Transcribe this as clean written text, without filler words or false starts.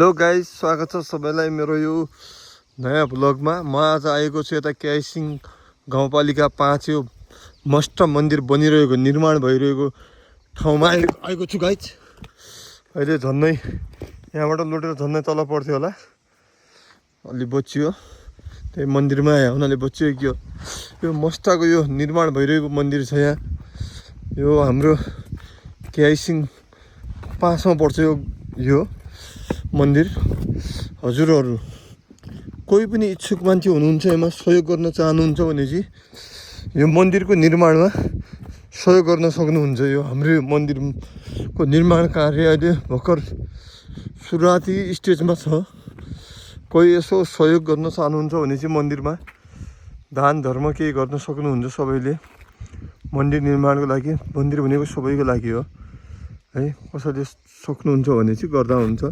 Hello guys, स्वागत छ सबैलाई मेरो यो नयाँ भ्लगमा। म आज आएको छु यता क्याइसिङ गाउँपालिका 5 यो मस्ट मन्दिर बनिरहेको निर्माण भइरहेको ठाउँमा आएको छु गाइस। अहिले झन्नै यहाँबाट लुटेर झन्नै तल पर्थ्यो होला, अलि बचियो। त्यही मन्दिरमा आयो हुनाले बचियो कि यो मस्टको यो निर्माण भइरहेको मन्दिर छ यहाँ। यो हाम्रो क्याइसिङ 5मा पर्छ यो मन्दिर। हजुरहरू कोही पनि इच्छुक मान्छे हुनुहुन्छ, यसमा सहयोग गर्न चाहनुहुन्छ भने चाहिँ यो मन्दिरको निर्माणमा सहयोग गर्न सक्नुहुन्छ। यो हाम्रो यो मन्दिरको निर्माण कार्य अहिले भर्खर सुरुवाती स्टेजमा छ। कोही यसो सहयोग गर्न चाहनुहुन्छ भने चाहिँ मन्दिरमा दान धर्म केही गर्न सक्नुहुन्छ सबैले। मन्दिर निर्माणको लागि, मन्दिर भनेको सबैको लागि हो है। कसैले सक्नुहुन्छ भने चाहिँ गर्दा हुन्छ।